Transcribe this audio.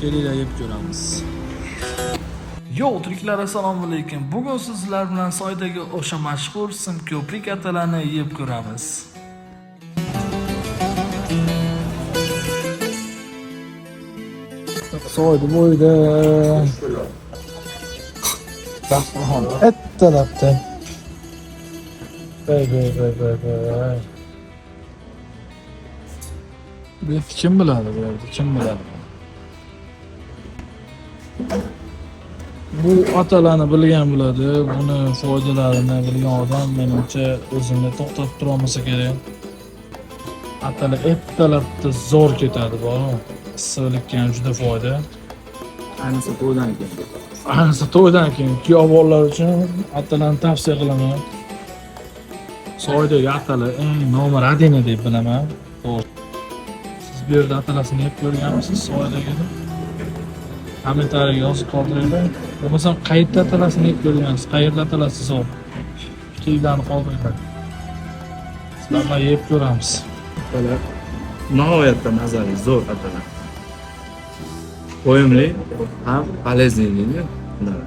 Kelinglar, yeb ko'ramiz. Yo, tiriklar, assalomu alaykum. Bugun sizlar bilan soydagi o'sha mashhur simko'prik atalani yeb ko'ramiz. Soydi bo'yida dasturxon ertalabdan. Bay bay bay bay bay. Bu kim biladi bu yerda? Kim biladi? Bu atalarni bilgan biladi, buni foydalarini bilgan odam menimcha o'zini to'xtatib turolmasa kerak. Atala ertalabda zo'r ketadi boru. Issiqlikka ham juda foyda. Ayniqsa to'ydan keyin. Ayniqsa to'ydan keyin kuyov bolalar uchun atalarni tavsiya qilaman. Soydagi atala eng nomer один deb bilaman. To'g'ri. Siz bu yerda atalasini yeb ko'rganmisiz soydagini? Kommentariyaga yozib qoldiringlar. Bo'lmasam qayerda atalasini yeb ko'rgansiz? Qayerda atalasi zo'r? Fikringlarni qoldiringlar. Sizlar bilan yeb ko'ramiz. Atalar nihoyatda mazali, zo'r atalar. To'yimli ham полезный deydi. Ular.